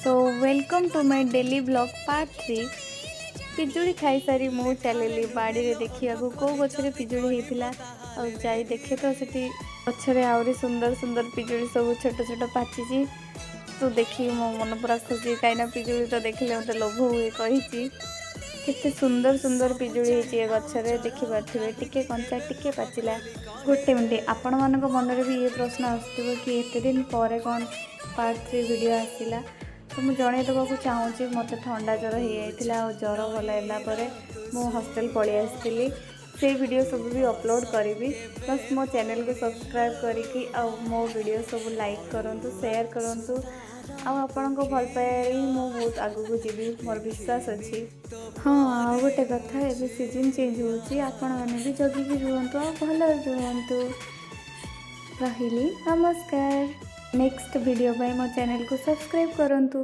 So welcome to my daily vlog part 3। ପିଜୁଳି ଖାଇସାରି ମୁଁ ଚାଲିଲି ବାଡ଼ିରେ ଦେଖିବାକୁ କେଉଁ ଗଛରେ ପିଜୁଳି ହେଇଥିଲା। ଆଉ ଯାଇ ଦେଖେ ତ ସେଠି ଗଛରେ ଆହୁରି ସୁନ୍ଦର ସୁନ୍ଦର ପିଜୁଳି ସବୁ ଛୋଟ ଛୋଟ ପାଚିଛି। ତ ଦେଖିକି ମୋ ମନ ପୁରା ଖୁସି, କାହିଁକିନା ପିଜୁଳି ତ ଦେଖିଲେ ମୋତେ ଲୋଭ ହୁଏ କହିଛି। କେତେ ସୁନ୍ଦର ସୁନ୍ଦର ପିଜୁଳି ହେଇଛି ଏ ଗଛରେ, ଦେଖିପାରୁଥିବେ, ଟିକେ କଞ୍ଚା, ଟିକେ ପାଚିଲା। ଗୋଟେ ମିନିଟ୍, ଆପଣମାନଙ୍କ ମନରେ ବି ଇଏ ପ୍ରଶ୍ନ ଆସୁଥିବ କି ଏତେ ଦିନ ପରେ କ'ଣ ପାର୍ଟ 3 ଭିଡ଼ିଓ ଆସିଲା? ତ ମୁଁ ଜଣାଇ ଦେବାକୁ ଚାହୁଁଛି, ମୋତେ ଥଣ୍ଡା ଜ୍ୱର ହେଇଯାଇଥିଲା ଆଉ ଜ୍ୱର ଭଲ ହେଲା ପରେ ମୁଁ ହଷ୍ଟେଲ ପଳେଇ ଆସିଥିଲି। ସେଇ ଭିଡ଼ିଓ ସବୁ ବି ଅପଲୋଡ଼ କରିବି। ବାସ୍, ମୋ ଚ୍ୟାନେଲକୁ ସବସ୍କ୍ରାଇବ୍ କରିକି ଆଉ ମୋ ଭିଡ଼ିଓ ସବୁ ଲାଇକ୍ କରନ୍ତୁ, ସେୟାର କରନ୍ତୁ। ଆଉ ଆପଣଙ୍କ ଭଲ ପାଇବାରେ ହିଁ ମୁଁ ବହୁତ ଆଗକୁ ଯିବି, ମୋର ବିଶ୍ୱାସ ଅଛି। ହଁ, ଆଉ ଗୋଟେ କଥା, ଏବେ ସିଜନ୍ ଚେଞ୍ଜ ହେଉଛି, ଆପଣମାନେ ବି ଜଗିକି ରୁହନ୍ତୁ ଆଉ ଭଲରେ ରୁହନ୍ତୁ। ରହିଲି, ନମସ୍କାର। ନେକ୍ସଟ ଭିଡ଼ିଓ ପାଇଁ ମୋ ଚ୍ୟାନେଲକୁ ସବସ୍କ୍ରାଇବ୍ କରନ୍ତୁ।